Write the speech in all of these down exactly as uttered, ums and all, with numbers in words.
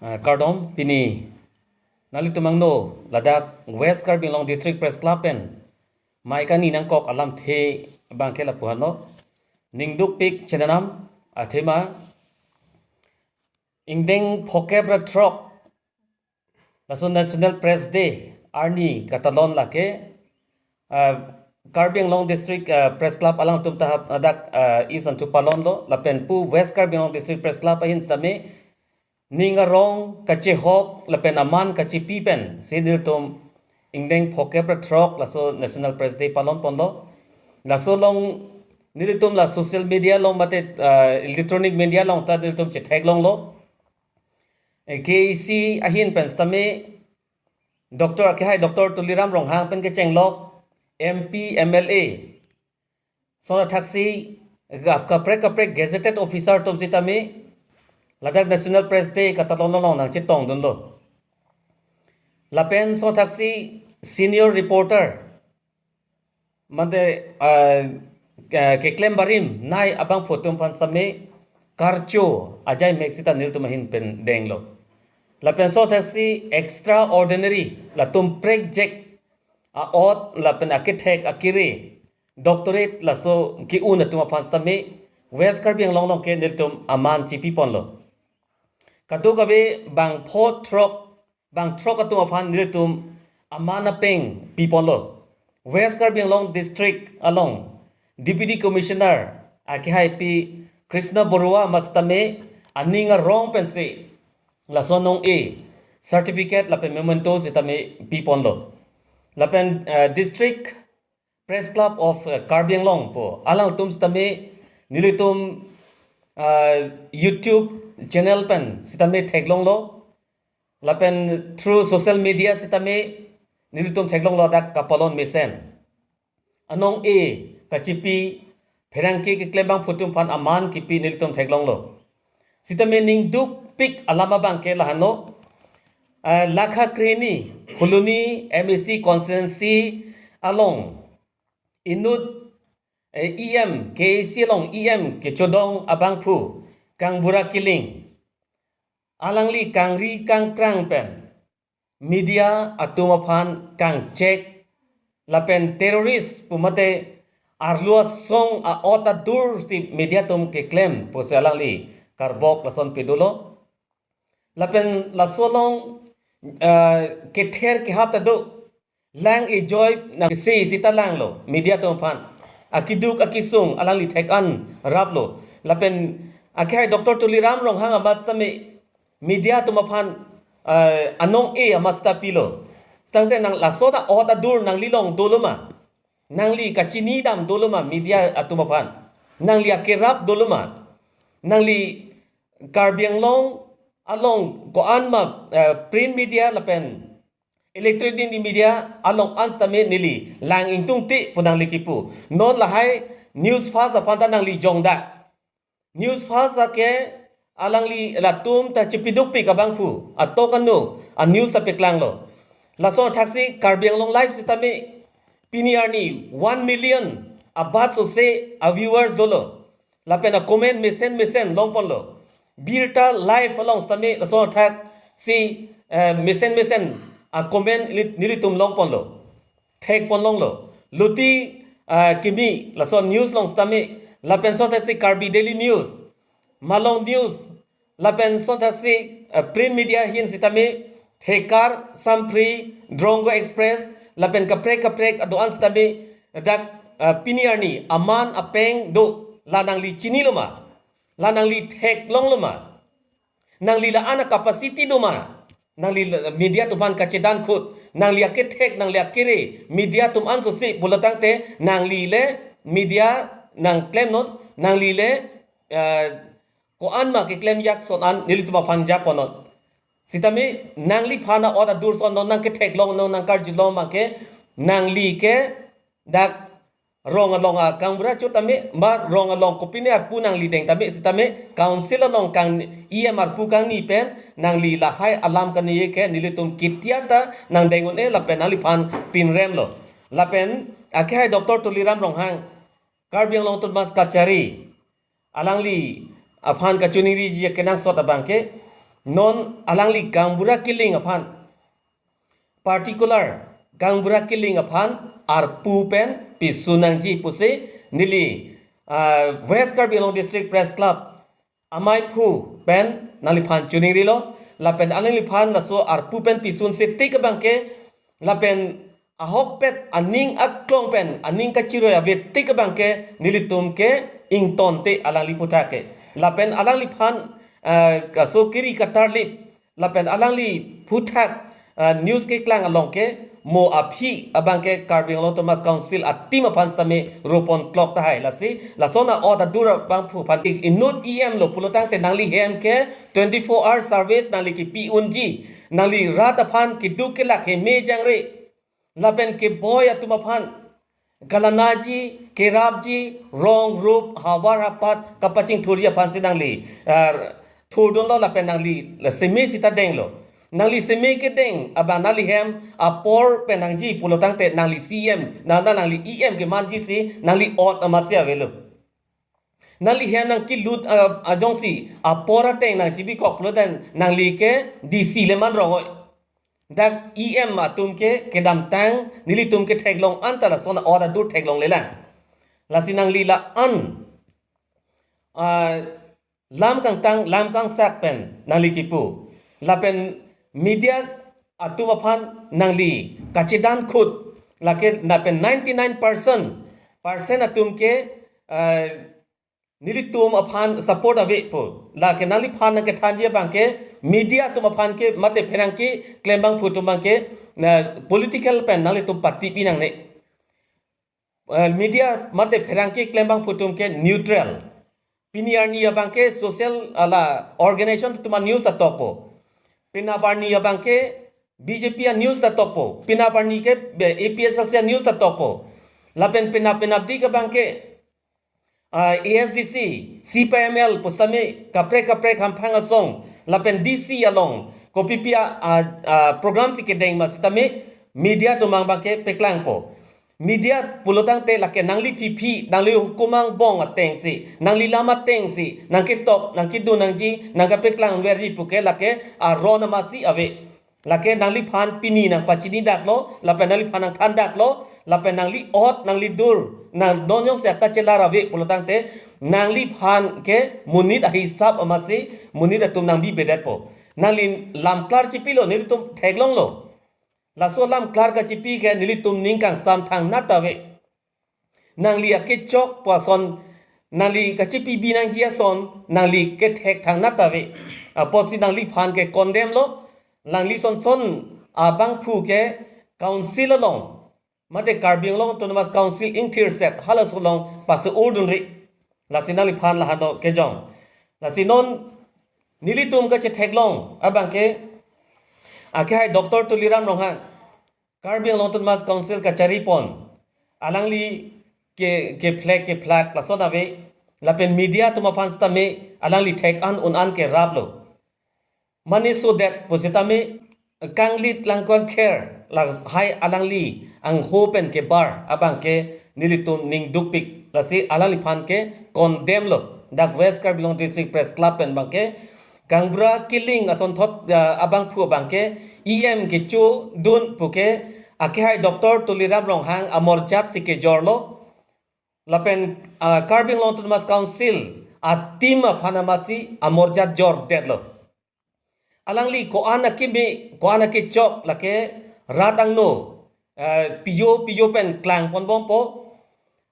Ah, kardom, pini nanglitum angno ladak West Karbi Anglong District Press Club pen mai kani nangkok alamthe abangke lapu-anlo. Ningdukpik chenam athema ingdeng phokep ra throk, laso National Press Day arni katalon lake, ah, Karbi Anglong District, ah, Press Club alangtum ta hap ladak, ah, isan thu palonlo, lapen pu West Karbi Anglong District Press Club ahin sitame ning arong kachehok lapen aman kachipi pensi nelitum ingdeng phokep ra throk laso National Press Day palon ponlo. Laso along nelitum la social media along mate, ah, electronic media along ta nelitum chetheklonglo. Eh, K A A C ahin pen sitame Doctor akehai Doctor Tuliram Ronghang pen kechenglok M P, M L A, lason athaksi ka-, kaprek kaprek gazetted officer atum sitame ladak National Press Day katalon along nangchetongdunlo. Lapen lason athaksi senior reporter mate, ah, ke-, keklem barim nei abangphu atum aphan sitame karcho ajaimek sita nelitum ahin pen denglo. Lapen lason athaksi extraordinary, latum prekjek a-ot lapen akethek akere, doctorate laso ke-un atum aphan sitame West Karbi Anglong along ke nelitum aman chipi ponlo. Kadokave bang pho throk, bang throk atum aphan nelitum aman apeng pi ponlo. West Karbi Anglong District along Deputy Commissioner akehai Pi Krishna Baruah amat sitame aning arong pensi laso anong-e certificate lapen memento sitame pi ponlo. Lapen, eh, District Press Club of, eh, Karbi Anglong pu alangtum sitame nelitum, ah, YouTube channel pen sitame theklonglo. Lapen through social media sitame nelitum theklonglo dak kapalon mesen. Anong-e kachipi pherangke keklem abangphu atum aphan aman kipi nelitum theklonglo. Sitame ningdukpik alam abangke lahenlo. Ah, lakha krehini Phuloni M A C constituency along inut, eh, E M, K A A C along E M kechodong abangphu Kangbura Killing alangli kangri kangkrang pen media atum aphan kangchek lapen terrorist pu mate arlo asong a-ot adur si media atum keklem pusi alangli karbok lason pedolo. Lapen laso along, ah, kether kehap ta do, lang ejoi nangsi sita langlo media atum aphan. Akeduk akesung alangli thek-an raplo. Lapen akehai Doctor Tuliram Ronghang amat sitame media atum aphan, eh, anong-e amat sita pilo. Tangte nang laso ta ot adur nangli along dolo ma? Nangli kachini dam dolo ma media atum aphan? Nangli akerap dolo ma? Nangli Karbi Anglong along ko-an ma, eh, print media lapen electronic media along an sitame neli lang ingtungte pu nangli kipu. Non lahai News Fast aphan ta nangli jongdak. News Fast ake alangli latum ta chipidukpik abangphu atok anu a-news ta peklanglo. Lason athaksi Karbi Anglong Live sitame pini arni one million abat sose a-viewers dolo. Lapen a-comment mesen mesen longponlo. Birta Live along sitame lason athaksi, eh, mesen mesen a-comment neli-, nelitum longponlo. Thekponlonglo. Luti, ah, kimi lason news along sitame, lapen lason athaksi Karbi Daily News, Malong News, lapen lason athaksi, ah, print media ahin sitame, Thekar, Samphri, Drongo Express, lapen kaprek kaprek adoan sitame, dak, ah, pini arni aman apeng do, la nangli chinilo ma? La nangli theklonglo ma? Nangli la-an a-capacity do ma? Nangli la-, media atum aphan kachedan khut. Nangli akethek, nangli akere media atum an sose pulo tangte, nangli le media nangklemnon, nangli le, eh, ko-an ma keklem jak lason an nelitum aphan japonnon. Sitame nangliphan a-ot adur lason non nangketheklong, non nangkarjulong abangke, nangli ke dak rong along a-Kangbura chot tame, ba rong along kopine arpu nangli deng tame, sitame council along kang E M arpu kangni pen nangli lahai alam kani ke nelitum ketia ta nangdeng un-e lapen nangliphan pinremlo. Lapen akehai Doctor Tuliram Ronghang, Karbi Anglong Autonomous Kachari, alangli aphan kachiningriji kenangsot abangke, non alangli gaonbura kiling aphan, particular gaonbura kiling aphan arpu pen pisun nangji pusi neli, ah, West Karbi Anglong District Press Club amaiphu pen nangliphan chiningrilo, lapen alangliphan laso arpu pen pisunsi tik abangke, lapen ahokpet aning aklong pen aning kachiroi ave tik abangke nelitum ke ingtonte alangli aphuthak ke. Lapen alangliphan, eh, kaso kiri katarlip, lapen alangli aphuthak, eh, news keklang along ke mo aphi abangke Karbi Anglong Autonomous Council a-team aphan sitame ropon klok tahai. Lasi lason a-ot adur abangphu aphan inut E M lo pulotangte nangli hem ke twenty-four hour service nangli kipi unji, nangli rat aphan keduk kelak heme jangre, lapen keboi atum aphan kalanaji, kerapji, rong, rup, havar, hapat kapachingthurji aphansi nangli, ah, thurdunlo lapen nangli seme sita denglo. Nangli seme kedeng abang nangli hem apor pen nangji pulotangte nangli C M, nang, nang, nangli E M kemanjisi nangli ot amatsi avelo. Nangli hem nangkelut, ah, ajongsi apor ateng nangchibikok pulote nangli ke D C le man rong oi. Dak E M atum ke kedamtang nelitum ke theklong anta lason a-ot adur theklonglelang. Lasi nangli la-an, ah, lam kangtang lam kangsak pen nangli kipu. Lapen media atum aphan nangli kachedan khut, lake lapen ninety-nine percent, percent atum ke, ah, nelitum aphan support ave pu. Lake nangliphan nangkethanji abangke media atum aphan ke mate pherangke klembangphu atum abangke na political pen nanglitum party pi nangne. Eh, media mate pherangke klembangphu atum ke neutral. Pini arni abangke social ala organization atum a-news atokpo. Penap arni abangke B J P a-news atokpo. Penap arni ke, eh, A P H L C a-news atokpo. Lapen penap penapdik abangke, ah, A S D C, C P I M L pusitame kaprek kaprek hamphang asong lapen D C along kopipi a, ah, ah, program si kedeng ma sitame media atum abangke peklangpo. Media pulotangte lake nangli phiphi, nangli hukum angbong atengsi, nangli lam atengsi nangketop, nangkedun nangji, nangkepeklanverji puke lake aron amatsi ave. Lake nangliphan pini nangpachinidaklo, lapen nangliphan nangthandaklo, lapen nangli ot, nangli dur, nang non jongsi akachelar ave pulotangte, nangliphan ke monit ahisap amatsi monit atum nangbivedetpo. Nangli lamklar chipilo, nelitum theklonglo. Laso lamklar kachipi ke nelitum ning kangsam thangnat ave. Nangli akechok pu ason, nangli kachipibi nangji ason nangli kethek thangnat ave. Apotsi nangliphan ke condemn lo, nangli sonson abangphu ke council along, mate Karbi Anglong Autonomous Council ingthirset halaso along pase-ur dunri. Lasi nangliphan lahano kejong. Lasi non nelitum kachetheklong abangke, akehai Doctor Tuliram Ronghang, Karbi Anglong Autonomous Council kacharipon, alangli ke, kephlek kephlak lason ave, lapen media atum aphan sitame alangli thek an un an keraplo. Mane sodet pusitame kanglit langkon kher lahai alangli angho pen kebar abangke nelitum ning dukpik, lasi alangliphan ke condemn lo. Dak West Karbi Anglong District Press Club pen abangke gaonbura kiling asonthot, ah, abangphu abangke E M kechodun puke akehai Doctor Tuliram Ronghang amorjat si kejorlo. Lapen, ah, Karbi Anglong Autonomous Council a-team aphan amatsi amorjat jordetlo. Alangli ko-an akeme, ko-an akechok lake rat angno, eh, piyo piyo pen klangponbompo.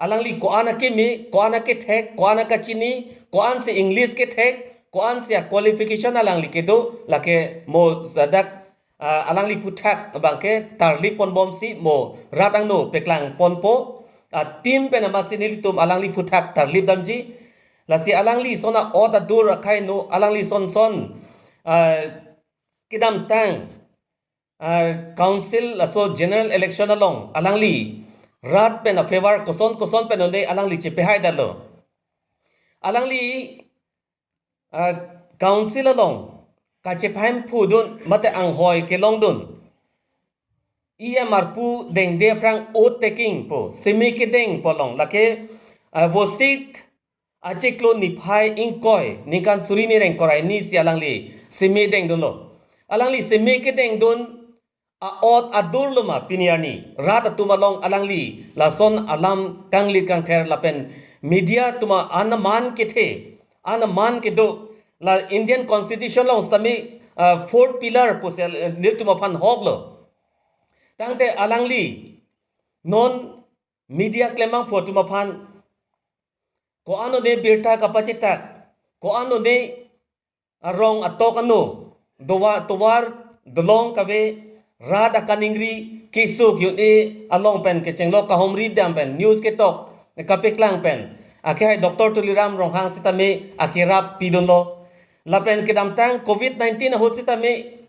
Alangli ko-an akeme, ko-an akethek, ko-an akachini, ko-ansi English kethek, ko-ansi a-qualification alangli kedo, lake mo ladak, ah, alangli aphuthak abangke tarlipponbomsi mo rat angno peklangponpo. A-team pen amatsi nelitum alangli aphuthak tarlipdamji. Lasi alangli son a-ot adur akhai no, alangli sonson, ah, kedamtang, ah, council laso general election along alangli rat pen a-favor koson koson pen un-e alangli chepehaidatlo. Alangli, ah, council along kachepahemphu dun mate anghoi kelong dun, E M arpu dengde aphrang oath taking pu, seme kedeng pu along lake, ah, Vosik achiklo niphai ingkoi ningkan suri ni rengkor arni si alangli seme dengdunlo. Alangli seme kedengdun a-ot adur lo ma pini arni rat atum along alangli lason alam kanglir kangther lapen media atum an aman kethe, an aman kedo, la Indian Constitution along sitame, ah, fourth pillar pusi, eh, nelitum aphan hok lo. Tangte alangli non media klembangphu atum aphan ko-an one birta kapachetak, ko-an one arong atok ano, dowa, tovar dolong kave, rat akaningri, keso ke-un-e along pen kechenglo kahumri dam pen, news ketok kapeklang pen, akehai Doctor Tuliram Ronghang sitame akerap pidunlo. Lapen kedamtang covid nineteen ahut sitame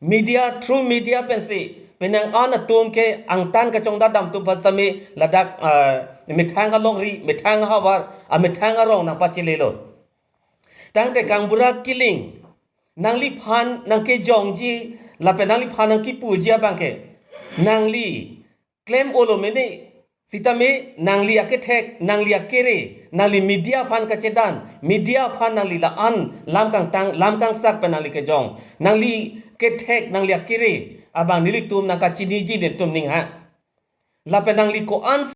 media, through media pensi penang an atum ke angtan kachongdat dam atum aphan sitame ladak, ah, methang alongri, methang ahavar, ah, methang arong nangpachelelo. Tangte kangburak kiling, nangliphan nangkejongji lapen nangliphan nangkipuji abangke, nangli klem olo mene, sitame nangli akethek, nangli akere, nangli media aphan kachedan, media aphan nangli la-an lam kangtang, lam kangsak pen nangli kejong, nangli kethek, nangli akere abang nelitum nangkachiniji nelitum ning ha. Lapen nangli ko-an